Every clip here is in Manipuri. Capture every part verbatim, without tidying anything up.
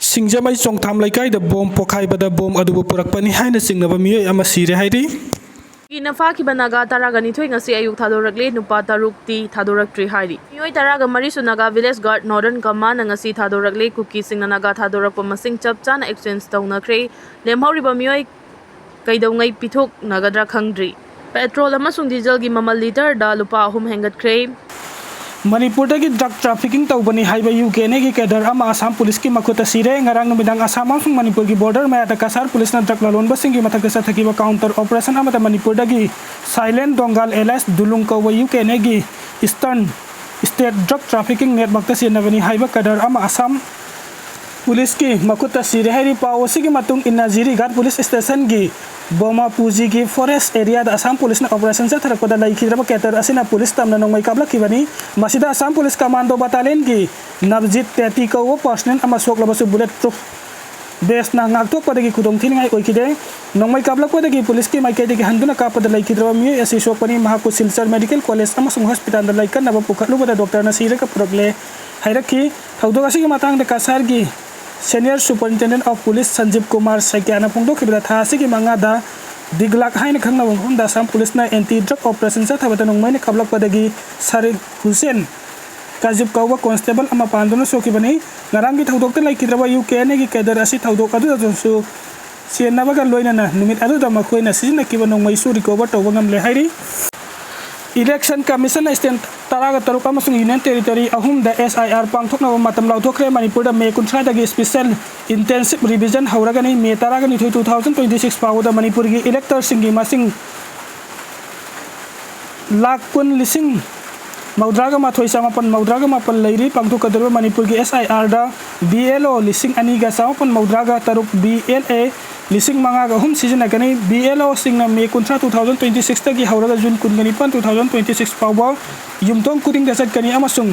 ꯁꯤꯡꯖꯃꯩ ꯆꯣꯡꯊꯥꯝ ꯂꯩꯀꯥꯏꯗ ꯕꯣꯝ ꯄꯣꯈꯥꯏꯕꯗ ꯕꯣꯝ ꯑꯗꯨꯕꯨ ꯄꯨꯔꯛꯄꯅꯤ ꯍꯥꯏꯅ ꯆꯤꯡꯅꯕ ꯃꯤꯑꯣꯏ ꯑꯃ ꯁꯤꯔꯦ ꯍꯥꯏꯔꯤ꯫ ꯀꯤꯅ ꯐꯥꯈꯤꯕ ꯅꯥꯒꯥ ꯇꯔꯥꯒ ꯅꯤꯊꯣꯏ ꯉꯁꯤ ꯑꯌꯨꯛ ꯊꯥꯗꯣꯔꯛꯂꯦ, ꯅꯨꯄꯥ ꯇꯔꯨꯛꯇꯤ ꯊꯥꯗꯣꯔꯛꯇ꯭ꯔꯤ ꯍꯥꯏꯔꯤ꯫ ꯃꯤꯑꯣꯏ ꯇꯔꯥꯒ ꯃꯔꯤꯁꯨ ꯅꯥꯒꯥ ꯚꯤꯂꯦꯖ ꯒꯥꯔꯗ ꯅꯣꯔꯗꯔꯟ ꯀꯃꯥꯟꯅ ꯉꯁꯤ ꯊꯥꯗꯣꯔꯛꯂꯦ꯫ ꯀꯨꯀꯤꯁꯤꯡꯅ ꯅꯥꯒꯥ ꯊꯥꯗꯣꯔꯛꯄ ꯃꯁꯤꯡ ꯆꯞ ꯆꯥꯅ ꯑꯦꯛꯁꯆꯦꯟꯖ ꯇꯧꯅꯈ꯭ꯔꯦ꯫ ꯂꯦꯝꯍꯧꯔꯤꯕ ꯃꯤꯑꯣꯏ ꯀꯩꯗꯧꯉꯩ ꯄꯤꯊꯣꯛꯅꯒꯗ꯭ꯔꯥ ꯈꯪꯗ꯭ꯔꯤ꯫ ꯄꯦꯇ꯭ꯔꯣꯜ ꯑꯃꯁꯨꯡ ꯗꯤꯖꯜꯒꯤ ꯃꯃꯜ ꯂꯤꯇꯔꯗ ꯂꯨꯄꯥ ꯑꯍꯨꯝ ꯍꯦꯟꯒꯠꯈ꯭ꯔꯦ꯫ ꯃꯅꯤꯄꯨꯔꯗꯒꯤ ꯗ꯭ꯔꯒ ꯇ꯭ꯔꯥꯐꯤꯀꯤꯡ ꯇꯧꯕꯅꯤ ꯍꯥꯏꯕ ꯌꯨ ꯀꯦ ꯑꯦꯟ ꯑꯦꯒꯤ ꯀꯦꯗꯔ ꯑꯃ ꯑꯁꯥꯝ ꯄꯨꯂꯤꯁꯀꯤ ꯃꯈꯨꯠꯇ ꯁꯤꯔꯦ꯫ ꯉꯔꯥꯡ ꯅꯨꯃꯤꯗꯥꯡ ꯑꯁꯥꯝ ꯑꯃꯁꯨꯡ ꯃꯅꯤꯄꯨꯔꯒꯤ ꯕꯣꯔꯗꯔ ꯃꯌꯥꯗ ꯀꯁꯥꯔ ꯄꯨꯂꯤꯁꯅ ꯗ꯭ꯔꯒ ꯂꯂꯣꯟꯕꯁꯤꯡꯒꯤ ꯃꯊꯛꯇ ꯆꯠꯊꯈꯤꯕ ꯀꯥꯎꯟꯇꯔ ꯑꯣꯄꯔꯦꯁꯟ ꯑꯃꯗ ꯃꯅꯤꯄꯨꯔꯗꯒꯤ ꯁꯥꯏꯂꯦꯟ ꯗꯣꯡꯒꯥꯜ ꯑꯦꯂꯥꯏꯁ ꯗꯨꯂꯨꯡ ꯀꯧꯕ ꯌꯨ ꯀꯦ ꯑꯦꯟ ꯑꯦꯒꯤ ꯏꯁꯇꯔꯟ ꯁ꯭ꯇꯦꯠ ꯗ꯭ꯔꯒ ꯇ꯭ꯔꯥꯐꯤꯀꯤꯡ ꯅꯦꯠꯋꯥꯔꯛꯇ ꯆꯦꯟꯅꯕꯅꯤ ꯍꯥꯏꯕ ꯀꯦꯗꯔ ꯑꯃ ꯑꯁꯥꯝ ꯄꯨꯂꯤꯁꯀꯤ ꯃꯈꯨꯠꯇ ꯁꯤꯔꯦ ꯍꯥꯏꯔꯤ꯫ ꯄꯥꯎ ꯑꯁꯤꯒꯤ ꯃꯇꯨꯡ ꯏꯟꯅ ꯖꯤꯔꯤꯘꯥꯠ ꯄꯨꯂꯤꯁ ꯁ꯭ꯇꯦꯁꯟꯒꯤ ꯕꯣꯃꯥꯄꯨꯖꯤꯒꯤ ꯐꯣꯔꯦꯁ ꯑꯦꯔꯤꯌꯥꯗ ꯑꯁꯥꯝ ꯄꯨꯂꯤꯁꯅ ꯑꯣꯄꯔꯦꯁꯟ ꯆꯠꯊꯔꯛꯄꯗ ꯂꯩꯈꯤꯗ꯭ꯔꯕ ꯀꯦꯗꯔ ꯑꯁꯤꯅ ꯄꯨꯂꯤꯁ ꯇꯝꯅ ꯅꯣꯡꯃꯩ ꯀꯥꯞꯂꯛꯈꯤꯕꯅꯤ꯫ ꯃꯁꯤꯗ ꯑꯁꯥꯝ ꯄꯨꯂꯤꯁ ꯀꯃꯥꯟꯗꯣ ꯕꯇꯥꯂꯤꯌꯟꯒꯤ ꯅꯕꯖꯤꯠ ꯇꯦꯇꯤ ꯀꯧꯕ ꯄꯔꯁꯅꯦꯜ ꯑꯃ ꯁꯣꯛꯂꯕꯁꯨ ꯕꯨꯂꯦꯠ ꯄ꯭ꯔꯨꯐ ꯕꯦꯁꯅ ꯉꯥꯛꯊꯣꯛꯄꯗꯒꯤ ꯈꯨꯗꯣꯡꯊꯤꯅꯤꯡꯉꯥꯏ ꯑꯣꯏꯈꯤꯗꯦ꯫ ꯅꯣꯡꯃꯩ ꯀꯥꯞꯂꯛꯄꯗꯒꯤ ꯄꯨꯂꯤꯁꯀꯤ ꯃꯥꯏꯀꯩꯗꯒꯤ ꯍꯟꯗꯨꯅ ꯀꯥꯞꯄꯗ ꯂꯩꯈꯤꯗ꯭ꯔꯕ ꯃꯤꯑꯣꯏ ꯑꯁꯤ ꯁꯣꯛꯄꯅꯤ꯫ ꯃꯍꯥꯛꯄꯨ ꯁꯤꯜꯆꯔ ꯃꯦꯗꯤꯀꯦꯜ ꯀꯣꯂꯦꯖ ꯑꯃꯁꯨꯡ ꯍꯣꯁꯄꯤꯇꯥꯜꯗ ꯂꯥꯏꯀꯠꯅꯕ ꯄꯨꯈꯠꯂꯨꯕꯗ ꯗꯣꯛꯇꯔꯅ ꯁꯤꯔꯒ ꯄꯨꯔꯛꯂꯦ ꯍꯥꯏꯔꯛꯈꯤ꯫ ꯊꯧꯗꯣꯛ ꯑꯁꯤꯒꯤ ꯃꯇꯥꯡꯗ ꯀꯁꯥꯔꯒꯤ Senior Superintendent of Police ꯁꯟꯖꯤꯕ Kumar ꯁꯩꯀ꯭ꯌꯥꯅ ꯐꯣꯡꯗꯣꯛꯈꯤꯕꯗ, ꯊꯥ ꯑꯁꯤꯒꯤ ꯃꯉꯥꯗ ꯗꯤꯒꯂꯥꯛ ꯍꯥꯏꯅ ꯈꯪꯅꯕ ꯃꯐꯝꯗ ꯑꯁꯥꯝ ꯄꯨꯂꯤꯁꯅ ꯑꯦꯟꯇꯤ ꯗ꯭ꯔꯒ ꯑꯣꯄꯔꯦꯁꯟ ꯆꯠꯊꯕꯗ ꯅꯣꯡꯃꯩꯅ ꯀꯥꯞꯂꯛꯄꯗꯒꯤ ꯁꯔꯤꯐ ꯍꯨꯁꯦꯟ ꯀꯥꯖꯤꯕ ꯀꯧꯕ ꯀꯣꯟꯁꯇꯦꯕꯜ ꯑꯃ ꯄꯥꯟꯗꯨꯅ ꯁꯣꯛꯈꯤꯕꯅꯤ꯫ ꯉꯔꯥꯡꯒꯤ ꯊꯧꯗꯣꯛꯇ ꯂꯩꯈꯤꯗ꯭ꯔꯕ ꯌꯨ ꯀꯦ ꯑꯦꯟ ꯑꯦꯒꯤ ꯀꯦꯗꯔ ꯑꯁꯤ ꯊꯧꯗꯣꯛ ꯑꯗꯨꯗꯁꯨ ꯆꯦꯟꯅꯕꯒ ꯂꯣꯏꯅꯅ ꯅꯨꯃꯤꯠ ꯑꯗꯨꯗ ꯃꯈꯣꯏꯅ ꯁꯤꯖꯤꯟꯅꯈꯤꯕ ꯅꯣꯡꯃꯩꯁꯨ ꯔꯤꯀꯣꯚꯔ ꯇꯧꯕ ꯉꯝꯂꯦ ꯍꯥꯏꯔꯤ꯫ ꯏꯂꯦꯛꯁꯟ ꯀꯃꯤꯁꯟꯅ ꯁ꯭ꯇꯦꯠ ꯇꯔꯥꯒ ꯇꯔꯨꯛ ꯑꯃꯁꯨꯡ ꯌꯨꯅꯤꯌꯟ ꯇꯦꯔꯤꯇꯣꯔꯤ ꯑꯍꯨꯝꯗ ꯑꯦꯁ ꯑꯥꯏ ꯑꯥꯔ ꯄꯥꯡꯊꯣꯛꯅꯕ ꯃꯇꯝ ꯂꯥꯎꯊꯣꯛꯈ꯭ꯔꯦ꯫ ꯃꯅꯤꯄꯨꯔꯗ ꯃꯦ ꯀꯨꯟꯊ꯭ꯔꯥꯗꯒꯤ ꯁ꯭ꯄꯤꯁꯦꯜ ꯏꯟꯇꯦꯟꯁꯤꯚ ꯔꯤꯚꯤꯖꯟ ꯍꯧꯔꯒꯅꯤ꯫ ꯃꯦ ꯇꯔꯥꯒ ꯅꯤꯊꯣꯏ, two thousand twenty six ꯐꯥꯎꯕꯗ ꯃꯅꯤꯄꯨꯔꯒꯤ ꯏꯂꯦꯛꯇꯔꯁꯤꯡꯒꯤ ꯃꯁꯤꯡ ꯂꯥꯈ ꯀꯨꯟ ꯂꯤꯁꯤꯡ ꯃꯧꯗ꯭ꯔꯥꯒ ꯃꯥꯊꯣꯏ ꯆꯃꯥꯄꯟ ꯃꯧꯗ꯭ꯔꯥꯒ ꯃꯥꯄꯟ ꯂꯩꯔꯤ꯫ ꯄꯥꯡꯊꯣꯛꯀꯗꯧꯔꯤꯕ ꯃꯅꯤꯄꯨꯔꯒꯤ ꯑꯦꯁ ꯑꯥꯏ ꯑꯥꯔꯗ ꯕꯤ ꯑꯦꯜ ꯑꯣ ꯂꯤꯁꯤꯡ ꯑꯅꯤꯒ ꯆꯃꯥꯄꯟ ꯃꯧꯗ꯭ꯔꯥꯒ ꯇꯔꯨꯛ, ꯕꯤ ꯑꯦꯜ ꯑꯦ ꯂꯤꯁꯤꯡ ꯃꯉꯥꯒ ꯑꯍꯨꯝ ꯁꯤꯖꯤꯟꯅꯒꯅꯤ꯫ ꯕꯤ ꯑꯦꯜ ꯑꯣꯁꯤꯡꯅ ꯃꯦ ꯀꯨꯟꯊ꯭ꯔꯥ, two thousand twenty six ꯇꯒꯤ ꯍꯧꯔꯒ ꯖꯨꯟ ꯀꯨꯟꯒ ꯅꯤꯄꯥꯟ, two thousand twenty six ꯐꯥꯎꯕ ꯌꯨꯝꯊꯣꯡ ꯈꯨꯗꯤꯡꯗ ꯆꯠꯀꯅꯤ ꯑꯃꯁꯨꯡ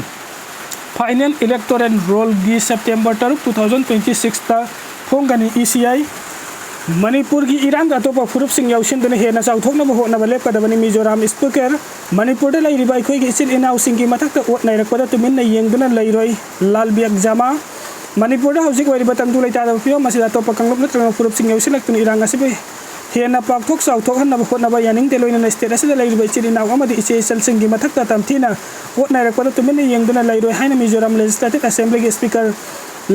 ꯐꯥꯏꯅꯦꯜ ꯏꯂꯦꯛꯇꯣꯔꯦꯜ ꯔꯣꯜꯒꯤ ꯁꯦꯞꯇꯦꯝꯕꯔ ꯇꯔꯨꯛ, two thousand twenty six ꯇ ꯐꯣꯡꯒꯅꯤ꯫ E C I. ꯃꯅꯤꯄꯨꯔꯒꯤ ꯏꯔꯥꯡꯗ ꯑꯇꯣꯞꯄ ꯐꯨꯔꯨꯞꯁꯤꯡ ꯌꯥꯎꯁꯤꯟꯗꯨꯅ ꯍꯦꯟꯅ ꯆꯥꯎꯊꯣꯛꯅꯕ ꯍꯣꯠꯅꯕ ꯂꯦꯞꯀꯗꯕꯅꯤ꯫ ꯃꯤꯖꯣꯔꯥꯝ ꯁ꯭ꯄꯤꯀꯔ, ꯃꯅꯤꯄꯨꯔꯗ ꯂꯩꯔꯤꯕ ꯑꯩꯈꯣꯏꯒꯤ ꯏꯆꯤꯜ ꯏꯅꯥꯎꯁꯤꯡꯒꯤ ꯃꯊꯛꯇ ꯑꯣꯠ ꯅꯩꯔꯛꯄꯗ ꯇꯨꯃꯤꯟꯅ ꯌꯦꯡꯗꯨꯅ ꯂꯩꯔꯣꯏ꯫ ꯂꯥꯜ ꯕꯤꯌꯥꯛꯖꯥꯃꯥ꯫ ꯃꯅꯤꯄꯨꯔꯗ ꯍꯧꯖꯤꯛ ꯑꯣꯏꯔꯤꯕ ꯇꯪꯗꯨ ꯂꯩꯇꯥꯗꯕ ꯐꯤꯕꯝ ꯑꯁꯤꯗ ꯑꯇꯣꯞꯄ ꯀꯥꯡꯂꯨꯞ ꯅꯠꯇ꯭ꯔꯒ ꯐꯨꯔꯨꯞꯁꯤꯡ ꯌꯥꯎꯁꯤꯜꯂꯛꯇꯨꯅ ꯏꯔꯥꯡ ꯑꯁꯤꯕꯨ ꯍꯦꯟꯅ ꯄꯥꯛꯊꯣꯛ ꯆꯥꯎꯊꯣꯛꯍꯟꯅꯕ ꯍꯣꯠꯅꯕ ꯌꯥꯅꯤꯡꯗꯦ꯫ ꯂꯣꯏꯅꯅ state ꯑꯁꯤꯗ ꯂꯩꯔꯤꯕ ꯏꯆꯤꯜ ꯏꯅꯥꯎ ꯑꯃꯗꯤ ꯏꯆꯦ ꯏꯆꯜꯁꯤꯡꯒꯤ ꯃꯊꯛꯇ ꯇꯝꯊꯤꯅ ꯑꯣꯠ ꯅꯩꯔꯛꯄꯗ ꯇꯨꯃꯤꯟꯅ ꯌꯦꯡꯗꯨꯅ ꯂꯩꯔꯣꯏ ꯍꯥꯏꯅ ꯃꯤꯖꯣꯔꯥꯝ Legislative Assemblyꯒꯤ Speaker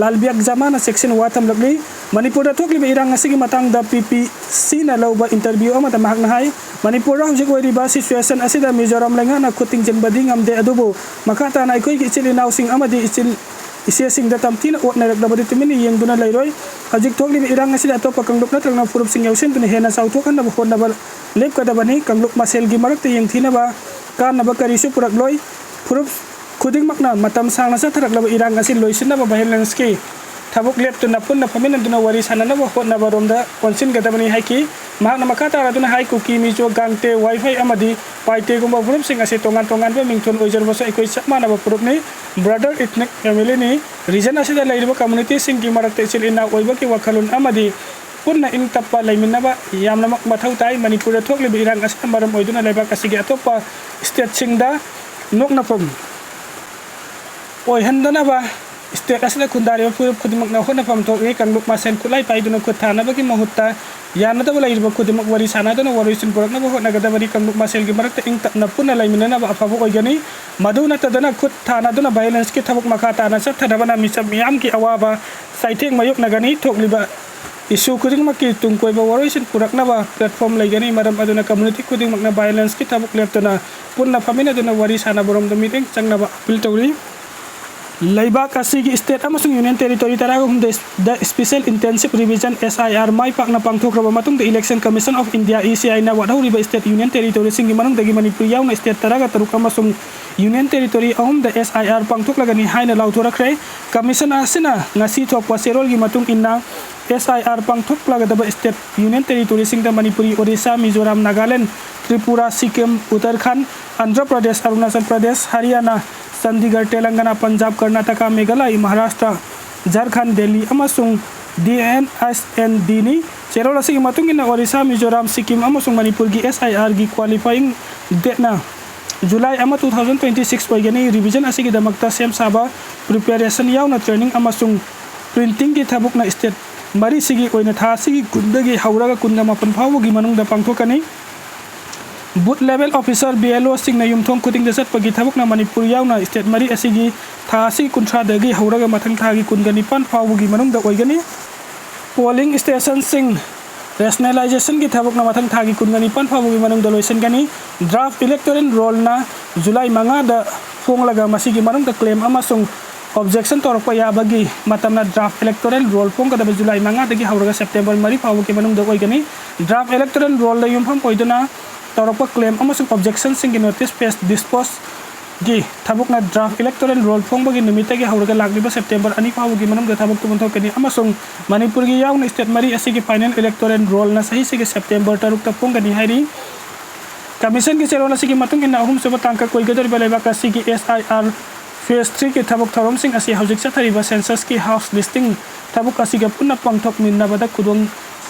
ꯂꯥꯜꯕꯤꯌꯥꯛ ꯖꯃꯥꯅ ꯆꯦꯛꯁꯤꯟ ꯋꯥ ꯊꯝꯂꯛꯂꯤ꯫ ꯃꯅꯤꯄꯨꯔꯗ ꯊꯣꯛꯂꯤꯕ ꯏꯔꯥꯡ ꯑꯁꯤꯒꯤ ꯃꯇꯥꯡꯗ PPCꯅ ꯂꯧꯕ interview ꯑꯃꯗ ꯃꯍꯥꯛꯅ ꯍꯥꯏ, ꯃꯅꯤꯄꯨꯔꯗ ꯍꯧꯖꯤꯛ ꯑꯣꯏꯔꯤꯕ situation ꯑꯁꯤꯗ ꯃꯤꯖꯣꯔꯥꯝ ꯂꯩꯉꯥꯛꯅ ꯈꯨꯠ ꯊꯤꯡꯖꯤꯟꯕꯗꯤ ꯉꯝꯗꯦ, ꯑꯗꯨꯕꯨ ꯃꯈꯥ ꯇꯥꯅ ꯑꯩꯈꯣꯏꯒꯤ ꯏꯆꯤꯜ ꯏꯅꯥꯎꯁꯤꯡ ꯑꯃꯗꯤ ꯏꯆꯤꯜ ꯏꯆꯦꯁꯤꯡꯗ ꯇꯝꯊꯤꯅ ꯑꯣꯠ ꯅꯩꯔꯛꯂꯕꯗꯤ ꯇꯨꯃꯤꯟꯅ ꯌꯦꯡꯗꯨꯅ ꯂꯩꯔꯣꯏ꯫ ꯍꯧꯖꯤꯛ ꯊꯣꯛꯂꯤꯕ ꯏꯔꯥꯡ ꯑꯁꯤꯗ ꯑꯇꯣꯞꯄ ꯀꯥꯡꯂꯨꯞ ꯅꯠꯇ꯭ꯔꯒ ꯐꯨꯔꯨꯞꯁꯤꯡ ꯌꯥꯎꯁꯤꯟꯗꯨꯅ ꯍꯦꯟꯅ ꯆꯥꯎꯊꯣꯛꯍꯟꯅꯕ ꯍꯣꯠꯅꯕ ꯂꯦꯞꯀꯗꯕꯅꯤ꯫ ꯀꯥꯡꯂꯨꯞ ꯃꯁꯦꯜꯒꯤ ꯃꯔꯛꯇ ꯌꯦꯡꯊꯤꯅꯕ ꯀꯥꯟꯅꯕ ꯀꯔꯤꯁꯨ ꯄꯨꯔꯛꯂꯣꯏ꯫ ꯐꯨꯔꯨꯞ ꯈꯨꯗꯤꯡꯃꯛꯅ ꯃꯇꯝ ꯁꯥꯡꯅ ꯆꯠꯊꯔꯛꯂꯕ ꯏꯔꯥꯡ ꯑꯁꯤ ꯂꯣꯏꯁꯤꯟꯅꯕ violenceꯀꯤ ꯊꯕꯛ ꯂꯦꯞꯇꯨꯅ ꯄꯨꯟꯅ ꯐꯝꯃꯤꯟꯅꯗꯨꯅ ꯋꯥꯔꯤ ꯁꯥꯟꯅꯅꯕ ꯍꯣꯠꯅꯕꯔꯣꯝꯗ ꯑꯣꯟꯁꯤꯟꯒꯗꯕꯅꯤ ꯍꯥꯏꯈꯤ꯫ ꯃꯍꯥꯛꯅ ꯃꯈꯥ ꯇꯥꯔꯗꯨꯅ ꯍꯥꯏ, ꯀꯨꯀꯤ, ꯃꯤꯖꯣ, ꯒꯥꯡꯇꯦ, ꯋꯥꯏꯐꯩ ꯑꯃꯗꯤ ꯄꯥꯏꯇꯦꯒꯨꯝꯕ ꯐꯨꯔꯨꯞꯁꯤꯡ ꯑꯁꯤ ꯇꯣꯉꯥꯟ ꯇꯣꯉꯥꯟꯕ ꯃꯤꯡꯊꯣꯜ ꯑꯣꯏꯖꯔꯕꯁꯨ ꯑꯩꯈꯣꯏ ꯆꯞ ꯃꯥꯟꯅꯕ ꯐꯨꯔꯨꯞꯅꯤ, brother ethnic familyꯅꯤ꯫ Region ꯑꯁꯤꯗ ꯂꯩꯔꯤꯕ communityꯁꯤꯡꯒꯤ ꯃꯔꯛꯇ ꯏꯆꯤꯜ ꯏꯅꯥꯎ ꯑꯣꯏꯕꯒꯤ ꯋꯥꯈꯜꯂꯣꯟ ꯑꯃꯗꯤ ꯄꯨꯟꯅ ꯏꯪ ꯇꯞꯄ ꯂꯩꯃꯤꯟꯅꯕ ꯌꯥꯝꯅꯃꯛ ꯃꯊꯧ ꯇꯥꯏ꯫ ꯃꯅꯤꯄꯨꯔꯗ ꯊꯣꯛꯂꯤꯕ ꯏꯔꯥꯡ ꯑꯁꯤꯅ ꯃꯔꯝ ꯑꯣꯏꯗꯨꯅ ꯂꯩꯕꯥꯛ ꯑꯁꯤꯒꯤ ꯑꯇꯣꯞꯄ stateꯁꯤꯡꯗ ꯅꯣꯛꯅꯐꯝ ꯑꯣꯏꯍꯟꯗꯅꯕ state ꯑꯁꯤꯗ ꯈꯨꯟꯗꯥꯔꯤꯕ ꯐꯨꯔꯨꯞ ꯈꯨꯗꯤꯡꯃꯛꯅ ꯍꯣꯠꯅꯐꯝ ꯊꯣꯛꯂꯤ꯫ ꯀꯥꯡꯂꯨꯞ ꯃꯁꯦꯜ ꯈꯨꯠꯂꯥꯏ ꯄꯥꯏꯗꯨꯅ ꯈꯨꯠ ꯊꯥꯅꯕꯒꯤ ꯃꯍꯨꯠꯇ ꯌꯥꯅꯗꯕ ꯂꯩꯔꯤꯕ ꯈꯨꯗꯤꯡꯃꯛ ꯋꯥꯔꯤ ꯁꯥꯟꯅꯗꯨꯅ ꯋꯥꯔꯣꯏꯁꯤꯟ ꯄꯨꯔꯛꯅꯕ ꯍꯣꯠꯅꯒꯗꯕꯅꯤ꯫ ꯀꯥꯡꯂꯨꯞ ꯃꯁꯦꯜꯒꯤ ꯃꯔꯛꯇ ꯏꯪ ꯇꯞꯅ ꯄꯨꯟꯅ ꯂꯩꯃꯤꯟꯅꯅꯕ ꯑꯐꯕ ꯑꯣꯏꯒꯅꯤ꯫ ꯃꯗꯨ ꯅꯠꯇꯗꯅ ꯈꯨꯠ ꯊꯥꯅꯗꯨꯅ violenceꯀꯤ ꯊꯕꯛ ꯃꯈꯥ ꯇꯥꯅ ꯆꯠꯊꯅꯕꯅ ꯃꯤꯆꯝ ꯃꯤꯌꯥꯝꯒꯤ ꯑꯋꯥꯕ ꯆꯩꯊꯦꯡ ꯃꯥꯌꯣꯛꯅꯒꯅꯤ꯫ ꯊꯣꯛꯂꯤꯕ issue ꯈꯨꯗꯤꯡꯃꯛꯀꯤ ꯇꯨꯡ ꯀꯣꯏꯕ ꯋꯥꯔꯣꯏꯁꯤꯟ ꯄꯨꯔꯛꯅꯕ platform ꯂꯩꯒꯅꯤ꯫ ꯃꯔꯝ ꯑꯗꯨꯅ community ꯈꯨꯗꯤꯡꯃꯛꯅ violenceꯀꯤ ꯊꯕꯛ ꯂꯦꯞꯇꯅ ꯄꯨꯟꯅ ꯐꯝꯃꯤꯟꯅꯗꯨꯅ ꯋꯥꯔꯤ ꯁꯥꯟꯅꯕꯔꯣꯝꯗ ꯃꯤꯠꯌꯦꯡ ꯆꯪꯅꯕ appeal ꯇꯧꯔꯤ꯫ ꯂꯩꯕꯥꯛ ꯑꯁꯤꯒꯤ state ꯑꯃꯁꯨꯡ union territory ꯇꯔꯥꯍꯨꯝꯗꯣꯏꯗ special intensive revision, S I R, ꯃꯥꯏ ꯄꯥꯛꯅ ꯄꯥꯡꯊꯣꯛꯈ꯭ꯔꯕ ꯃꯇꯨꯡꯗ Election Commission of India, E C Iꯅ ꯋꯥꯠꯍꯧꯔꯤꯕ state union territoryꯁꯤꯡꯒꯤ ꯃꯅꯨꯡꯗꯒꯤ ꯃꯅꯤꯄꯨꯔ ꯌꯥꯎꯅ state ꯇꯔꯥꯒ ꯇꯔꯨꯛ ꯑꯃꯁꯨꯡ union territory ꯑꯍꯨꯝꯗ S I R ꯄꯥꯡꯊꯣꯛꯂꯒꯅꯤ ꯍꯥꯏꯅ ꯂꯥꯎꯊꯣꯔꯛꯈ꯭ꯔꯦ꯫ Commission ꯑꯁꯤꯅ ꯉꯁꯤ ꯊꯣꯛꯄ ꯆꯦꯔꯣꯜꯒꯤ ꯃꯇꯨꯡ ꯏꯟꯅ, S I R ꯄꯥꯡꯊꯣꯛꯂꯒꯗꯕ state union territoryꯁꯤꯡꯗ Manipuri, Orissa, Mizoram, Nagaland, Tripura, Sikkim, Uttarakhand, Andhra Pradesh, Arunachal Pradesh, ꯍꯔꯤꯌꯥꯅꯥ, ꯆꯟꯗꯤꯒꯔ, ꯇꯦꯂꯪꯒꯅꯥ, ꯄꯟꯖꯥꯕ, ꯀꯔꯅꯥꯇꯀꯥ, ꯃꯦꯘꯥꯂꯌ, ꯃꯍꯥꯔꯥꯁꯇ꯭ꯔ, ꯖꯔꯈꯟꯗ, ꯗꯦꯜꯂꯤ ꯑꯃꯁꯨꯡ D N S N Dꯅꯤ꯫ ꯆꯦꯔꯣꯜ ꯑꯁꯤꯒꯤ ꯃꯇꯨꯡ ꯏꯟꯅ ꯑꯣꯔꯤꯁꯥ, ꯃꯤꯖꯣꯔꯥꯝ, ꯁꯤꯛꯀꯤꯝ ꯑꯃꯁꯨꯡ ꯃꯅꯤꯄꯨꯔꯒꯤ S I Rꯒꯤ qualifying dateꯅ July ꯑꯃ, two thousand twenty six ꯑꯣꯏꯒꯅꯤ꯫ Revision ꯑꯁꯤꯒꯤꯗꯃꯛꯇ ꯁꯦꯝ ꯁꯥꯕ, preparation ꯌꯥꯎꯅ training ꯑꯃꯁꯨꯡ ꯄ꯭ꯔꯤꯟꯇꯤꯡꯒꯤ ꯊꯕꯛꯅ ꯁ꯭ꯇꯦꯠ ꯃꯔꯤꯁꯤꯒꯤ ꯑꯣꯏꯅ ꯊꯥ ꯑꯁꯤꯒꯤ ꯀꯨꯟꯗꯒꯤ ꯍꯧꯔꯒ ꯀꯨꯟꯒ ꯃꯥꯄꯟ ꯐꯥꯎꯕꯒꯤ ꯃꯅꯨꯡꯗ ꯄꯥꯡꯊꯣꯛꯀꯅꯤ꯫ Booth level officer, B L ꯑꯣꯁꯤꯡꯅ ꯌꯨꯝꯊꯣꯡ ꯈꯨꯗꯤꯡꯗ ꯆꯠꯄꯒꯤ ꯊꯕꯛꯅ ꯃꯅꯤꯄꯨꯔ ꯌꯥꯎꯅ ꯁ꯭ꯇꯦꯠ ꯃꯔꯤ ꯑꯁꯤꯒꯤ ꯊꯥ ꯑꯁꯤꯒꯤ ꯀꯨꯟꯊ꯭ꯔꯥꯗꯒꯤ ꯍꯧꯔꯒ ꯃꯊꯪ ꯊꯥꯒꯤ ꯀꯨꯟꯒ ꯅꯤꯄꯥꯟ ꯐꯥꯎꯕꯒꯤ ꯃꯅꯨꯡꯗ ꯑꯣꯏꯒꯅꯤ꯫ ꯄꯣꯂꯤꯡ ꯁ꯭ꯇꯦꯁꯟꯁꯤꯡ ꯔꯦꯁꯅꯦꯂꯥꯏꯖꯦꯁꯟꯒꯤ ꯊꯕꯛꯅ ꯃꯊꯪ ꯊꯥꯒꯤ ꯀꯨꯟꯒ ꯅꯤꯄꯥꯟ ꯐꯥꯎꯕꯒꯤ ꯃꯅꯨꯡꯗ ꯂꯣꯏꯁꯤꯟꯒꯅꯤ꯫ ꯗ꯭ꯔꯥꯐ ꯏꯂꯦꯛꯇꯣꯔꯦꯜ ꯔꯣꯜꯅ ꯖꯨꯂꯥꯏ ꯃꯉꯥꯗ ꯐꯣꯡꯂꯒ ꯃꯁꯤꯒꯤ ꯃꯅꯨꯡꯗ ꯀ꯭ꯂꯦꯝ ꯑꯃꯁꯨꯡ ꯑꯣꯕꯖꯦꯛꯁꯟ ꯇꯧꯔꯛꯄ ꯌꯥꯕꯒꯤ ꯃꯇꯝꯅ ꯗ꯭ꯔꯥꯐ ꯏꯂꯦꯛꯇꯣꯔꯦꯜ ꯔꯣꯜ ꯐꯣꯡꯒꯗꯕ ꯖꯨꯂꯥꯏ ꯃꯉꯥꯗꯒꯤ ꯍꯧꯔꯒ ꯁꯦꯞꯇꯦꯝꯕꯔ ꯃꯔꯤ ꯐꯥꯎꯕꯒꯤ ꯃꯅꯨꯡꯗ ꯑꯣꯏꯒꯅꯤ꯫ ꯗ꯭ꯔꯥꯐ ꯏꯂꯦꯛꯇꯣꯔꯦꯜ ꯔꯣꯜꯗ ꯌꯨꯝꯐꯝ ꯑꯣꯏꯗꯨꯅ ꯇꯧꯔꯛꯄ ꯀ꯭ꯂꯦꯝ ꯑꯃꯁꯨꯡ ꯑꯣꯕꯖꯦꯛꯁꯟꯁꯤꯡꯒꯤ ꯅꯣꯇꯤꯁ ꯐꯦꯁ ꯗꯤꯁꯄꯣꯁꯒꯤ ꯊꯕꯛꯅ ꯗ꯭ꯔꯥꯐ ꯏꯂꯦꯛꯇꯣꯔꯦꯜ ꯔꯣꯜ ꯐꯣꯡꯕꯒꯤ ꯅꯨꯃꯤꯠꯇꯒꯤ ꯍꯧꯔꯒ ꯂꯥꯛꯂꯤꯕ ꯁꯦꯞꯇꯦꯝꯕꯔ ꯑꯅꯤ ꯐꯥꯎꯕꯒꯤ ꯃꯅꯨꯡꯗ ꯊꯕꯛꯇꯨ ꯑꯣꯟꯊꯣꯛꯀꯅꯤ ꯑꯃꯁꯨꯡ ꯃꯅꯤꯄꯨꯔꯒꯤ ꯌꯥꯎꯅ ꯁ꯭ꯇꯦꯠ ꯃꯔꯤ ꯑꯁꯤꯒꯤ ꯐꯥꯏꯅꯦꯜ ꯏꯂꯦꯛꯇꯣꯔꯦꯜ ꯔꯣꯜꯅ ꯆꯍꯤꯁꯤꯒꯤ ꯁꯦꯞꯇꯦꯝꯕꯔ ꯇꯔꯨꯛꯇ ꯐꯣꯡꯒꯅꯤ ꯍꯥꯏꯔꯤ꯫ ꯀꯃꯤꯁꯟꯒꯤ ꯆꯦꯔꯣꯜ ꯑꯁꯤꯒꯤ ꯃꯇꯨꯡ ꯏꯟꯅ, ꯑꯍꯨꯝꯁꯨꯕ ꯇꯥꯡꯀꯛ ꯑꯣꯏꯒꯗꯧꯔꯤꯕ ꯂꯩꯕꯥꯛ ꯑꯁꯤꯒꯤ ꯑꯦꯁ ꯑꯥꯏ ꯑꯥꯔ ꯐꯦꯁ ꯊ꯭ꯔꯤꯒꯤ ꯊꯕꯛ ꯊꯧꯔꯝꯁꯤꯡ ꯑꯁꯤ ꯍꯧꯖꯤꯛ ꯆꯠꯊꯔꯤꯕ ꯁꯦꯟꯁꯁꯀꯤ ꯍꯥꯎꯁ ꯂꯤꯁꯇꯤꯡ ꯊꯕꯛ ꯑꯁꯤꯒ ꯄꯨꯟꯅ ꯄꯥꯡꯊꯣꯛꯃꯤꯟꯅꯕꯗ ꯈꯨꯗꯣꯡ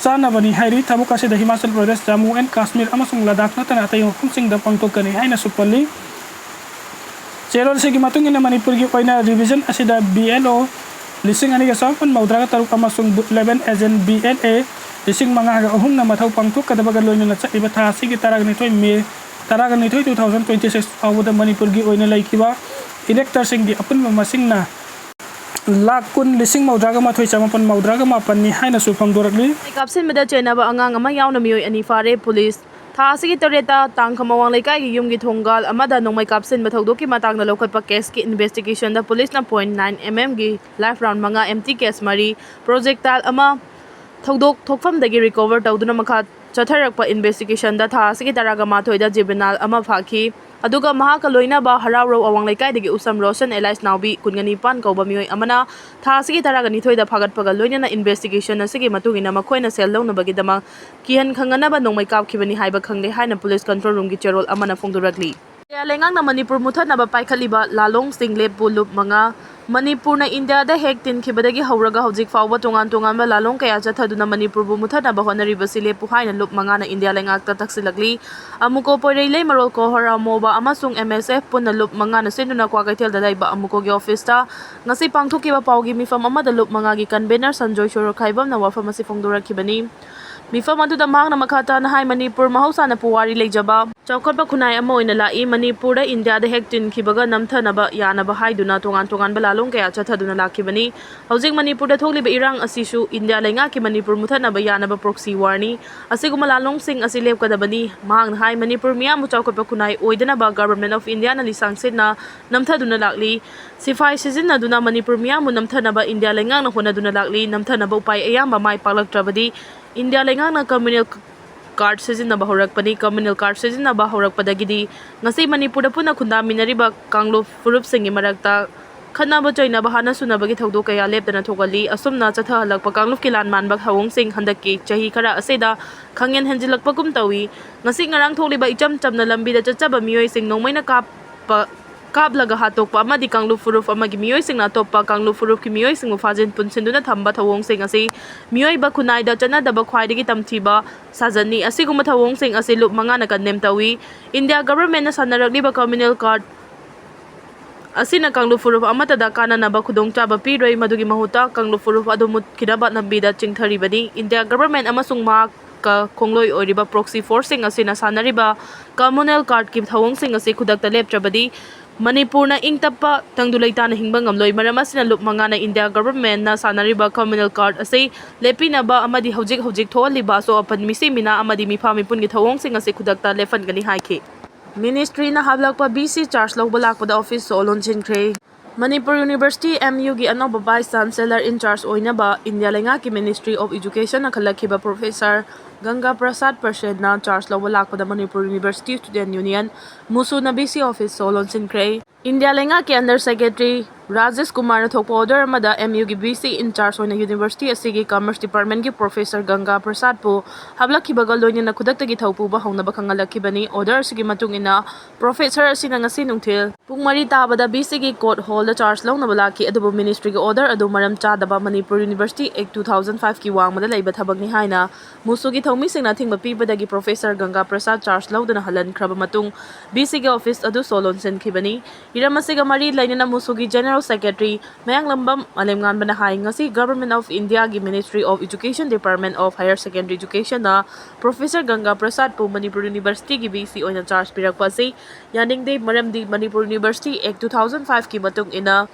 ꯆꯥꯅꯕꯅꯤ ꯍꯥꯏꯔꯤ꯫ ꯊꯕꯛ ꯑꯁꯤꯗ ꯍꯤꯃꯥꯆꯜ ꯄ꯭ꯔꯗꯦꯁ, ꯖꯝꯃꯨ ꯑꯦꯟ ꯀꯥꯁꯃꯤꯔ ꯑꯃꯁꯨꯡ ꯂꯗꯥꯈ ꯅꯠꯇꯅ ꯑꯇꯩ ꯃꯐꯝꯁꯤꯡꯗ ꯄꯥꯡꯊꯣꯛꯀꯅꯤ ꯍꯥꯏꯅꯁꯨ ꯄꯜꯂꯤ꯫ ꯆꯦꯔꯣꯜꯁꯤꯒꯤ ꯃꯇꯨꯡ ꯏꯟꯅ, ꯃꯅꯤꯄꯨꯔꯒꯤ ꯑꯣꯏꯅ ꯔꯤꯚꯤꯖꯟ ꯑꯁꯤꯗ ꯕꯤ ꯑꯦꯜ ꯑꯣ ꯂꯤꯁꯤꯡ ꯑꯅꯤꯒ ꯆꯥꯃꯥꯄꯟ ꯃꯧꯗ꯭ꯔꯥꯒ ꯇꯔꯨꯛ ꯑꯃꯁꯨꯡ booth level agent, B L A, ꯂꯤꯁꯤꯡ ꯃꯉꯥꯒ ꯑꯍꯨꯝꯅ ꯃꯊꯧ ꯄꯥꯡꯊꯣꯛꯀꯗꯕꯒ ꯂꯣꯏꯅꯅ ꯆꯠꯂꯤꯕ ꯊꯥ ꯑꯁꯤꯒꯤ ꯇꯔꯥꯒ ꯅꯤꯊꯣꯏ ꯃꯦ ꯇꯔꯥꯒ ꯅꯤꯊꯣꯏ, two thousand twenty six ꯐꯥꯎꯕꯗ ꯃꯅꯤꯄꯨꯔꯒꯤ ꯑꯣꯏꯅ ꯂꯩꯈꯤꯕ ꯏꯂꯦꯛꯇꯔꯁꯤꯡꯒꯤ ꯑꯄꯨꯟꯕ ꯃꯁꯤꯡꯅ ꯂꯥꯈ ꯀꯨꯟ ꯂꯤꯁꯤꯡ ꯃꯧꯗ꯭ꯔꯥꯒ ꯃꯥꯊꯣꯏ ꯆꯥꯃꯥꯄꯟ ꯃꯧꯗ꯭ꯔꯥꯒ ꯃꯥꯄꯟꯅꯤ ꯍꯥꯏꯅꯁꯨ ꯐꯣꯡꯗꯣꯔꯛꯂꯤ꯫ ꯅꯣꯡꯃꯩ ꯀꯥꯞꯁꯤꯟꯕꯗ ꯆꯦꯟꯅꯕ ꯑꯉꯥꯡ ꯑꯃ ꯌꯥꯎꯅ ꯃꯤꯑꯣꯏ ꯑꯅꯤ ꯐꯥꯔꯦ꯫ ꯄꯨꯂꯤꯁ꯫ ꯊꯥ ꯑꯁꯤꯒꯤ ꯇꯔꯦꯠꯇ ꯇꯥꯡꯈꯃꯋꯥꯡ ꯂꯩꯀꯥꯏꯒꯤ ꯌꯨꯝꯒꯤ ꯊꯣꯡꯒꯥꯜ ꯑꯃꯗ ꯅꯣꯡꯃꯩ ꯀꯥꯞꯁꯤꯟꯕ ꯊꯧꯗꯣꯛꯀꯤ ꯃꯇꯥꯡꯗ ꯂꯧꯈꯠꯄ ꯀꯦꯁꯀꯤ ꯏꯟꯚꯦꯁꯇꯤꯒꯦꯁꯟꯗ ꯄꯨꯂꯤꯁꯅ ꯄꯣꯏꯟꯠ ꯅꯥꯏꯟ ꯑꯦꯝ ꯑꯦꯝꯒꯤ ꯂꯥꯏꯐ ꯔꯥꯎꯟ ꯃꯉꯥ, ꯑꯦꯝ ꯇꯤ ꯀꯦꯁ ꯃꯔꯤ, ꯄ꯭ꯔꯣꯖꯦꯛꯇꯥꯏꯜ ꯑꯃ ꯊꯧꯗꯣꯛ ꯊꯣꯛꯐꯝꯗꯒꯤ ꯔꯤꯀꯣꯚꯔ ꯇꯧꯗꯨꯅ ꯃꯈꯥ ꯆꯠꯊꯔꯛꯄ ꯏꯟꯚꯦꯁꯇꯤꯒꯦꯁꯟꯗ ꯊꯥ ꯑꯁꯤꯒꯤ ꯇꯔꯥꯒ ꯃꯥꯊꯣꯏꯗ ꯖꯨꯕꯦꯅꯥꯏꯜ ꯑꯃ ꯐꯥꯈꯤ꯫ ꯑꯗꯨꯒ ꯃꯍꯥꯛꯀ ꯂꯣꯏꯅꯕ ꯍꯔꯥꯎꯔꯧ ꯑꯋꯥꯡ ꯂꯩꯀꯥꯏꯗꯒꯤ ꯎꯁꯝ ꯔꯣꯁꯟ ꯑꯦꯂꯥꯏꯁ ꯅꯥꯎꯕꯤ, ꯀꯨꯟꯒ ꯅꯤꯄꯥꯟ ꯀꯧꯕ ꯃꯤꯑꯣꯏ ꯑꯃꯅ ꯊꯥ ꯑꯁꯤꯒꯤ ꯇꯔꯥꯒ ꯅꯤꯊꯣꯏꯗ ꯐꯥꯒꯠꯄꯒ ꯂꯣꯏꯅꯅ ꯏꯟꯚꯦꯁꯇꯤꯒꯦꯁꯟ ꯑꯁꯤꯒꯤ ꯃꯇꯨꯡ ꯏꯟꯅ ꯃꯈꯣꯏꯅ ꯁꯦꯜ ꯂꯧꯅꯕꯒꯤꯗꯃꯛ ꯀꯤꯍꯟ ꯈꯪꯍꯟꯅꯕ ꯅꯣꯡꯃꯩ ꯀꯥꯞꯈꯤꯕꯅꯤ ꯍꯥꯏꯕ ꯈꯪꯂꯦ ꯍꯥꯏꯅ ꯄꯨꯂꯤꯁ ꯀꯟꯇ꯭ꯔꯣꯜ ꯔꯨꯝꯒꯤ ꯆꯦꯔꯣꯜ ꯑꯃꯅ ꯐꯣꯡꯗꯣꯔꯛꯂꯤ꯫ ꯏꯟꯗꯤꯌꯥ ꯂꯩꯉꯥꯛꯅ ꯃꯅꯤꯄꯨꯔ ꯃꯨꯊꯠꯅꯕ ꯄꯥꯏꯈꯠꯂꯤꯕ ꯂꯥꯂꯣꯡꯁꯤꯡ ꯂꯦꯞꯄꯨ꯫ ꯂꯨꯞ ꯃꯉꯥ꯫ ꯃꯅꯤꯄꯨꯔꯅ ꯏꯟꯗꯤꯌꯥꯗ ꯍꯦꯛ ꯇꯤꯟꯈꯤꯕꯗꯒꯤ ꯍꯧꯔꯒ ꯍꯧꯖꯤꯛ ꯐꯥꯎꯕ ꯇꯣꯉꯥꯟ ꯇꯣꯉꯥꯟꯕ ꯂꯥꯂꯣꯡ ꯀꯌꯥ ꯆꯠꯊꯗꯨꯅ ꯃꯅꯤꯄꯨꯔꯕꯨ ꯃꯨꯊꯠꯅꯕ ꯍꯣꯠꯅꯔꯤꯕꯁꯤ ꯂꯦꯞꯄꯨ ꯍꯥꯏꯅ ꯂꯨꯞ ꯃꯉꯥꯅ ꯏꯟꯗꯤꯌꯥ ꯂꯩꯉꯥꯛꯇ ꯇꯛꯁꯤꯜꯂꯛꯂꯤ꯫ ꯑꯃꯨꯀꯣ ꯄꯣꯏꯔꯩꯂꯩ ꯃꯔꯣꯜ ꯀꯣꯍꯣꯔ ꯑꯃꯣꯕ ꯑꯃꯁꯨꯡ M S F ꯄꯨꯟꯅ ꯂꯨꯞ ꯃꯉꯥꯅ ꯁꯤꯟꯗꯨꯅ ꯀ꯭ꯋꯥꯀꯩꯊꯦꯜꯗ ꯂꯩꯕ ꯑꯃꯨꯀꯣꯒꯤ ꯑꯣꯐꯤꯁꯇ ꯉꯁꯤ ꯄꯥꯡꯊꯣꯛꯈꯤꯕ ꯄꯥꯎꯒꯤ ꯃꯤꯐꯝ ꯑꯃꯗ ꯂꯨꯞ ꯃꯉꯥꯒꯤ ꯀꯟꯚꯦꯅꯔ ꯁꯟꯖꯣꯏ ꯁꯣꯔꯣꯛꯈꯥꯏꯕꯝꯅ ꯋꯥꯐꯝ ꯑꯁꯤ ꯐꯣꯡꯗꯣꯔꯛꯈꯤꯕꯅꯤ꯫ ꯃꯤꯐꯝ ꯑꯗꯨꯗ ꯃꯍꯥꯛꯅ ꯃꯈꯥ ꯇꯥꯅ ꯍꯥꯏ, ꯃꯅꯤꯄꯨꯔ ꯃꯍꯧꯁꯥꯅ ꯄꯨꯋꯥꯔꯤ ꯂꯩꯖꯕ ꯆꯥꯎꯈꯠꯄ ꯈꯨꯟꯅꯥꯏ ꯑꯃ ꯑꯣꯏꯅ ꯂꯥꯛꯏ꯫ ꯃꯅꯤꯄꯨꯔꯗ ꯏꯟꯗꯤꯌꯥꯗ ꯍꯦꯛ ꯇꯤꯟꯈꯤꯕꯒ ꯅꯝꯊꯅꯕ ꯌꯥꯅꯕ ꯍꯥꯏꯗꯨꯅ ꯇꯣꯉꯥꯟ ꯇꯣꯉꯥꯟꯕ ꯂꯥꯂꯣꯡ ꯀꯌꯥ ꯆꯠꯊꯗꯨꯅ ꯂꯥꯛꯈꯤꯕꯅꯤ꯫ ꯍꯧꯖꯤꯛ ꯃꯅꯤꯄꯨꯔꯗ ꯊꯣꯛꯂꯤꯕ ꯏꯔꯥꯡ ꯑꯁꯤꯁꯨ ꯏꯟꯗꯤꯌꯥ ꯂꯩꯉꯥꯛꯀꯤ ꯃꯅꯤꯄꯨꯔ ꯃꯨꯊꯠꯅꯕ ꯌꯥꯅꯕ proxy warꯅꯤ꯫ ꯑꯁꯤꯒꯨꯝꯕ ꯂꯥꯂꯣꯡꯁꯤꯡ ꯑꯁꯤ ꯂꯦꯞꯀꯗꯕꯅꯤ꯫ ꯃꯍꯥꯛꯅ ꯍꯥꯏ, ꯃꯅꯤꯄꯨꯔ ꯃꯤꯌꯥꯝꯕꯨ ꯆꯥꯎꯈꯠꯄ ꯈꯨꯟꯅꯥꯏ ꯑꯣꯏꯗꯅꯕ Government of Indiaꯅ ꯂꯤꯁꯥꯡꯁꯤꯠꯅ ꯅꯝꯊꯗꯨꯅ ꯂꯥꯛꯂꯤ꯫ ꯁꯤꯐꯥꯏ ꯁꯤꯖꯤꯟꯅꯗꯨꯅ ꯃꯅꯤꯄꯨꯔ ꯃꯤꯌꯥꯝꯕꯨ ꯅꯝꯊꯅꯕ ꯏꯟꯗꯤꯌꯥ ꯂꯩꯉꯥꯛꯅ ꯍꯣꯠꯅꯗꯨꯅ ꯂꯥꯛꯂꯤ꯫ ꯅꯝꯊꯅꯕ ꯎꯄꯥꯏ ꯑꯌꯥꯝꯕ ꯃꯥꯏ ꯄꯥꯛꯂꯛꯇ꯭ꯔꯕꯗꯤ ꯏꯟꯗꯤꯌꯥ ꯂꯩꯉꯥꯛꯅ communal card ꯁꯤꯖꯤꯟꯅꯕ ꯍꯧꯔꯛꯄꯅꯤ꯫ Communal card ꯁꯤꯖꯤꯟꯅꯕ ꯍꯧꯔꯛꯄꯗꯒꯤꯗꯤ ꯉꯁꯤ ꯃꯅꯤꯄꯨꯔꯗ ꯄꯨꯟꯅ ꯈꯨꯟꯗꯥꯃꯤꯟꯅꯔꯤꯕ ꯀꯥꯡꯂꯨꯞ ꯐꯨꯔꯨꯞꯁꯤꯡꯒꯤ ꯃꯔꯛꯇ ꯈꯠꯅꯕ ꯆꯩꯅꯕ, ꯍꯥꯠꯅ ꯁꯨꯅꯕꯒꯤ ꯊꯧꯗꯣꯛ ꯀꯌꯥ ꯂꯦꯞꯇꯅ ꯊꯣꯛꯍꯜꯂꯤ꯫ ꯑꯁꯨꯝꯅ ꯆꯠꯊꯍꯜꯂꯛꯄ ꯀꯥꯡꯂꯨꯞꯀꯤ ꯂꯥꯟ ꯃꯥꯟꯕ ꯊꯧꯑꯣꯡꯁꯤꯡ ꯍꯟꯗꯛꯀꯤ ꯆꯍꯤ ꯈꯔ ꯑꯁꯤꯗ ꯈꯪꯍꯦꯟ ꯍꯦꯟꯖꯤꯜꯂꯛꯄꯒꯨꯝ ꯇꯧꯏ꯫ ꯉꯁꯤ ꯉꯔꯥꯡ ꯊꯣꯛꯂꯤꯕ ꯏꯆꯝ ꯆꯝꯅ ꯂꯝꯕꯤꯗ ꯆꯠꯆꯕ ꯃꯤꯑꯣꯏꯁꯤꯡ ꯅꯣꯡꯃꯩꯅ ꯀꯥꯞꯄ, ꯀꯥꯞꯂꯒ ꯍꯥꯠꯇꯣꯛꯄ ꯑꯃꯗꯤ ꯀꯥꯡꯂꯨꯞ ꯐꯨꯔꯨꯞ ꯑꯃꯒꯤ ꯃꯤꯑꯣꯏꯁꯤꯡꯅ ꯑꯇꯣꯞꯄ ꯀꯥꯡꯂꯨꯞ ꯐꯨꯔꯨꯞꯀꯤ ꯃꯤꯑꯣꯏꯁꯤꯡꯕꯨ ꯐꯥꯖꯤꯟ ꯄꯨꯟꯁꯤꯟꯗꯨꯅ ꯊꯝꯕ ꯊꯧꯑꯣꯡꯁꯤꯡ ꯑꯁꯤ ꯃꯤꯑꯣꯏꯕ ꯈꯨꯟꯅꯥꯏꯗ ꯆꯠꯅꯗꯕ ꯈ꯭ꯋꯥꯏꯗꯒꯤ ꯇꯝꯊꯤꯕ ꯁꯥꯖꯠꯅꯤ꯫ ꯑꯁꯤꯒꯨꯝꯕ ꯊꯧꯑꯣꯡꯁꯤꯡ ꯑꯁꯤ ꯂꯨꯞ ꯃꯉꯥꯅ condemn ꯇꯧꯏ꯫ ꯏꯟꯗꯤꯌꯥ governmentꯅ ꯁꯥꯟꯅꯔꯛꯂꯤꯕ communal card ꯑꯁꯤꯅ ꯀꯥꯡꯂꯨꯞ ꯐꯨꯔꯨꯞ ꯑꯃꯠꯇꯗ ꯀꯥꯟꯅꯅꯕ ꯈꯨꯗꯣꯡꯆꯥꯕ ꯄꯤꯔꯣꯏ꯫ ꯃꯗꯨꯒꯤ ꯃꯍꯨꯠꯇ ꯀꯥꯡꯂꯨꯞ ꯐꯨꯔꯨꯞ ꯑꯗꯨ ꯃꯨꯠꯈꯤꯅꯕ ꯂꯝꯕꯤꯗ ꯆꯤꯡꯊꯔꯤꯕꯅꯤ꯫ ꯏꯟꯗꯤꯌꯥ government ꯑꯃꯁꯨꯡ ꯃꯍꯥꯛꯀ ꯈꯣꯡꯂꯣꯏ ꯑꯣꯏꯔꯤꯕ proxy forceꯁꯤꯡ ꯑꯁꯤꯅ ꯁꯥꯟꯅꯔꯤꯕ communal cardꯀꯤ ꯊꯧꯑꯣꯡꯁꯤꯡ ꯑꯁꯤ ꯈꯨꯗꯛꯇ ꯂꯦꯞꯇ꯭ꯔꯕꯗꯤ ꯃꯅꯤꯄꯨꯔꯅ ꯏꯪ ꯇꯞꯄ ꯇꯪꯗꯨ ꯂꯩꯇꯥꯅ ꯍꯤꯡꯕ ꯉꯝꯂꯣꯏ꯫ ꯃꯔꯝ ꯑꯁꯤꯅ ꯂꯨꯞ ꯃꯉꯥꯅ ꯏꯟꯗꯤꯌꯥ governmentꯅ ꯁꯥꯟꯅꯔꯤꯕ communal card ꯑꯁꯤ ꯂꯦꯞꯄꯤꯅꯕ ꯑꯃꯗꯤ ꯍꯧꯖꯤꯛ ꯍꯧꯖꯤꯛ ꯊꯣꯛꯍꯜꯂꯤꯕ ꯑꯁꯣꯛ ꯑꯄꯟ, ꯃꯤꯁꯤ ꯃꯤꯅꯥ ꯑꯃꯗꯤ ꯃꯤꯐꯥ ꯃꯤꯄꯨꯟꯒꯤ ꯊꯧꯑꯣꯡꯁꯤꯡ ꯑꯁꯤ ꯈꯨꯗꯛꯇ ꯂꯦꯞꯍꯟꯒꯅꯤ ꯍꯥꯏꯈꯤ꯫ Ministryꯅ ꯍꯥꯞꯂꯛꯄ B C charge ꯂꯧꯕ ꯂꯥꯛꯄꯗ office ꯁꯣ ꯂꯣꯟꯁꯤꯟꯈ꯭ꯔꯦ꯫ ꯃꯅꯤꯄꯨꯔ University, M Uꯒꯤ ꯑꯅꯧꯕ Vice Chancellor in charge ꯑꯣꯏꯅꯕ ꯏꯟꯗꯤꯌꯥ ꯂꯩꯉꯥꯛꯀꯤ Ministry of Educationꯅ ꯈꯜꯂꯛꯈꯤꯕ Professor ꯒꯪꯒꯥ ꯄ꯭ꯔꯁꯥꯗ ꯄꯔꯁꯦꯟꯅ charge ꯂꯧꯕ ꯂꯥꯛꯄꯗ Manipur University Student Union, ꯃꯨꯁꯨꯅ B C office ꯁꯣ ꯂꯣꯟꯁꯤꯟꯈ꯭ꯔꯦ꯫ ꯏꯟꯗꯤꯌꯥ ꯂꯩꯉꯥꯛꯀꯤ Under Secretary ꯔꯥꯖꯦꯁ ꯀꯨꯃꯥꯔꯅ ꯊꯣꯛꯄ order ꯑꯃꯗ M U ꯒꯤ B C in charge ꯑꯣꯏꯅ university ꯑꯁꯤꯒꯤ commerce department ꯀꯤ professor ꯒꯪꯒꯥ ꯄ꯭ꯔꯁꯥꯗꯄꯨ ꯍꯥꯞꯂꯛꯈꯤꯕꯒ ꯂꯣꯏꯅꯅ ꯈꯨꯗꯛꯇꯒꯤ ꯊꯧ ꯄꯨꯕ ꯍꯧꯅꯕ ꯈꯪꯍꯜꯂꯛꯈꯤꯕꯅꯤ꯫ Order ꯑꯁꯤꯒꯤ ꯃꯇꯨꯡ ꯏꯟꯅ professor ꯑꯁꯤꯅ ꯉꯁꯤ ꯅꯨꯡꯊꯤꯜ ꯄꯨꯡ ꯃꯔꯤ ꯇꯥꯕꯗ B C ꯒꯤ court hall ꯗ charge ꯂꯧꯅꯕ ꯂꯥꯛꯈꯤ, ꯑꯗꯨꯕꯨ ministry ꯒꯤ order ꯑꯗꯨ ꯃꯔꯝ ꯆꯥꯗꯕ, Manipur University Act two thousand five ꯀꯤ ꯋꯥꯡꯃꯗ ꯂꯩꯕ ꯊꯕꯛꯅꯤ ꯍꯥꯏꯅ ꯃꯨꯁꯨꯒꯤ ꯊꯧꯃꯤꯁꯤꯡꯅ ꯑꯊꯤꯡꯕ ꯄꯤꯕꯗꯒꯤ professor ꯒꯪꯒꯥ ꯄ꯭ꯔꯁꯥꯗ charge ꯂꯧꯗꯨꯅ ꯍꯜꯍꯟꯈ꯭ꯔꯕ ꯃꯇꯨꯡ B C ꯒꯤ office ꯑꯗꯨ ꯁꯣ ꯂꯣꯟꯁꯤꯟꯈꯤꯕꯅꯤ꯫ ꯍꯤꯔꯝ ꯑꯁꯤꯒ ꯃꯔꯤ ꯂꯩꯅꯅ ꯃꯨꯁꯨꯒꯤ general secretary ꯃꯌꯥꯡꯂꯝꯕꯝ ꯃꯥꯂꯦꯝꯉꯥꯟꯕꯅ ꯍꯥꯏ, ꯉꯁꯤ Government of India ꯒꯤ Ministry of Education, Department of Higher Secondary Education ꯅ professor ꯒꯪꯒꯥ ꯄ꯭ꯔꯁꯥꯗꯄꯨ Manipur University ꯒꯤ B C ꯑꯣꯏꯅ charge ꯄꯤꯔꯛꯄ ꯑꯁꯤ ꯌꯥꯅꯤꯡꯗꯦ, ꯃꯔꯝꯗꯤ Manipur University Act two thousand five ꯀꯤ ꯃꯇꯨꯡ ꯏꯟꯅ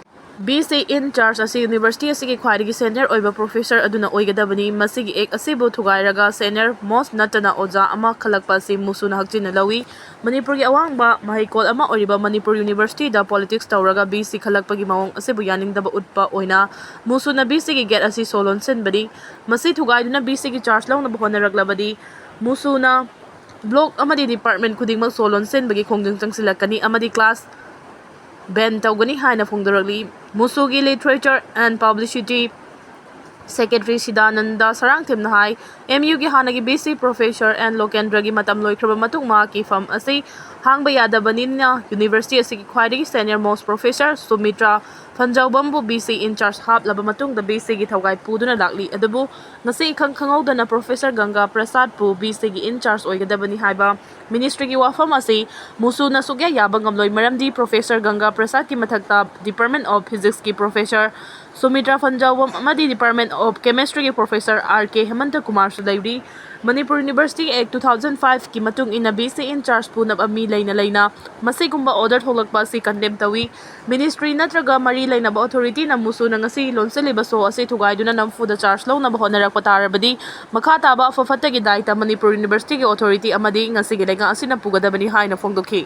B C in charge ꯑꯁꯤ university ꯑꯁꯤꯒꯤ ꯈ꯭ꯋꯥꯏꯗꯒꯤ senior ꯑꯣꯏꯕ professor ꯑꯗꯨꯅ ꯑꯣꯏꯒꯗꯕꯅꯤ꯫ ꯃꯁꯤꯒꯤ act ꯑꯁꯤꯕꯨ ꯊꯨꯒꯥꯏꯔꯒ senior most ꯅꯠꯇꯅ ꯑꯣꯖꯥ ꯑꯃ ꯈꯜꯂꯛꯄ ꯑꯁꯤ ꯃꯨꯁꯨꯅ ꯍꯛꯆꯤꯟꯅ ꯂꯧꯏ꯫ ꯃꯅꯤꯄꯨꯔꯒꯤ ꯑꯋꯥꯡꯕ ꯃꯍꯩꯀꯣꯜ ꯑꯃ ꯑꯣꯏꯔꯤꯕ Manipur University ꯗ politics ꯇꯧꯔꯒ B C ꯈꯜꯂꯛꯄꯒꯤ ꯃꯑꯣꯡ ꯑꯁꯤꯕꯨ ꯌꯥꯅꯤꯡꯗꯕ ꯎꯠꯄ ꯑꯣꯏꯅ ꯃꯨꯁꯨꯅ B C ꯒꯤ gate ꯑꯁꯤ ꯁꯣ ꯂꯣꯟꯁꯤꯟꯕꯅꯤ꯫ ꯃꯁꯤ ꯊꯨꯒꯥꯏꯗꯨꯅ B C ꯒꯤ charge ꯂꯧꯅꯕ ꯍꯣꯠꯅꯔꯛꯂꯕꯗꯤ ꯃꯨꯁꯨꯅ block ꯑꯃꯗꯤ department ꯈꯨꯗꯤꯡꯃꯛ ꯁꯣ ꯂꯣꯟꯁꯤꯟꯕꯒꯤ ꯈꯣꯡꯖꯪ ꯆꯪꯁꯤꯜꯂꯛꯀꯅꯤ ꯑꯃꯗꯤ class ban ꯇꯧꯒꯅꯤ ꯍꯥꯏꯅ ꯐꯣꯡꯗꯣꯔꯛꯂꯤ꯫ ꯃꯨꯁꯨꯒꯤ literature and publicity secretary ꯁꯤꯗꯥꯅꯟꯗ ꯁꯔꯥꯡꯊꯦꯝꯅ high, M U ꯒꯤ ꯍꯥꯟꯅꯒꯤ B C professor N ꯂꯣꯀꯦꯟꯗ꯭ꯔꯒꯤ ꯃꯇꯝ ꯂꯣꯏꯈ꯭ꯔꯕ ꯃꯇꯨꯡ ꯃꯍꯥꯛꯀꯤ ꯐꯝ ꯑꯁꯤ ꯍꯥꯡꯕ ꯌꯥꯗꯕꯅꯤꯅ university ꯑꯁꯤꯒꯤ ꯈ꯭ꯋꯥꯏꯗꯒꯤ senior most professor ꯁꯨꯃꯤꯇ꯭ꯔꯥ ꯐꯟꯖꯥꯎꯕꯝꯕꯨ B C in charge ꯍꯥꯞꯂꯕ ꯃꯇꯨꯡꯗ B C ꯒꯤ ꯊꯧꯒꯥꯏ ꯄꯨꯗꯨꯅ ꯂꯥꯛꯂꯤ꯫ ꯑꯗꯨꯕꯨ ꯉꯁꯤ ꯏꯈꯪ ꯈꯪꯍꯧꯗꯅ professor ꯒꯪꯒꯥ ꯄ꯭ꯔꯁꯥꯗꯄꯨ B C ꯒꯤ in charge ꯑꯣꯏꯒꯗꯕꯅꯤ ꯍꯥꯏꯕ ministry ꯒꯤ ꯋꯥꯐꯝ ꯑꯁꯤ ꯃꯨꯁꯨꯅ ꯁꯨꯛꯌꯥ ꯌꯥꯕ ꯉꯝꯂꯣꯏ, ꯃꯔꯝꯗꯤ professor ꯒꯪꯒꯥ ꯄ꯭ꯔꯁꯥꯗꯀꯤ ꯃꯊꯛꯇ Department of Physics ꯀꯤ professor ꯁꯨꯃꯤꯇ꯭ꯔꯥ ꯐꯟꯖꯥꯎꯕꯝ ꯑꯃꯗꯤ Department of Chemistry ꯒꯤ professor R K ꯍꯦꯃꯟꯇ ꯀꯨꯃꯥꯔꯁꯨ ꯂꯩꯔꯤ꯫ Manipur University Act two thousand five ꯀꯤ ꯃꯇꯨꯡ ꯏꯟꯅ B C in charge ꯄꯨꯅꯕ ꯃꯤ ꯂꯩꯅ ꯂꯩꯅ ꯃꯁꯤꯒꯨꯝꯕ order ꯊꯣꯛꯂꯛꯄ ꯑꯁꯤ condemn ꯇꯧꯏ꯫ Ministry ꯅꯠꯇ꯭ꯔꯒ ꯃꯔꯤ ꯂꯩꯅꯕ authority ꯅ ꯃꯨꯁꯨꯅ ꯉꯁꯤ ꯂꯣꯟꯁꯤꯜꯂꯤꯕ ꯁꯣ ꯑꯁꯤ ꯊꯨꯒꯥꯏꯗꯨꯅ ꯅꯝꯐꯨꯗ charge ꯂꯧꯅꯕ ꯍꯣꯠꯅꯔꯛꯄ ꯇꯥꯔꯕꯗꯤ ꯃꯈꯥ ꯇꯥꯕ ꯑꯐ ꯐꯠꯇꯒꯤ ꯗꯥꯏꯇ ꯃꯅꯤꯄꯨꯔ University ꯒꯤ authority ꯑꯃꯗꯤ ꯉꯁꯤꯒꯤ ꯂꯩꯉꯥꯛ ꯑꯁꯤꯅ ꯄꯨꯒꯗꯕꯅꯤ ꯍꯥꯏꯅ ꯐꯣꯡꯗꯣꯛꯈꯤ꯫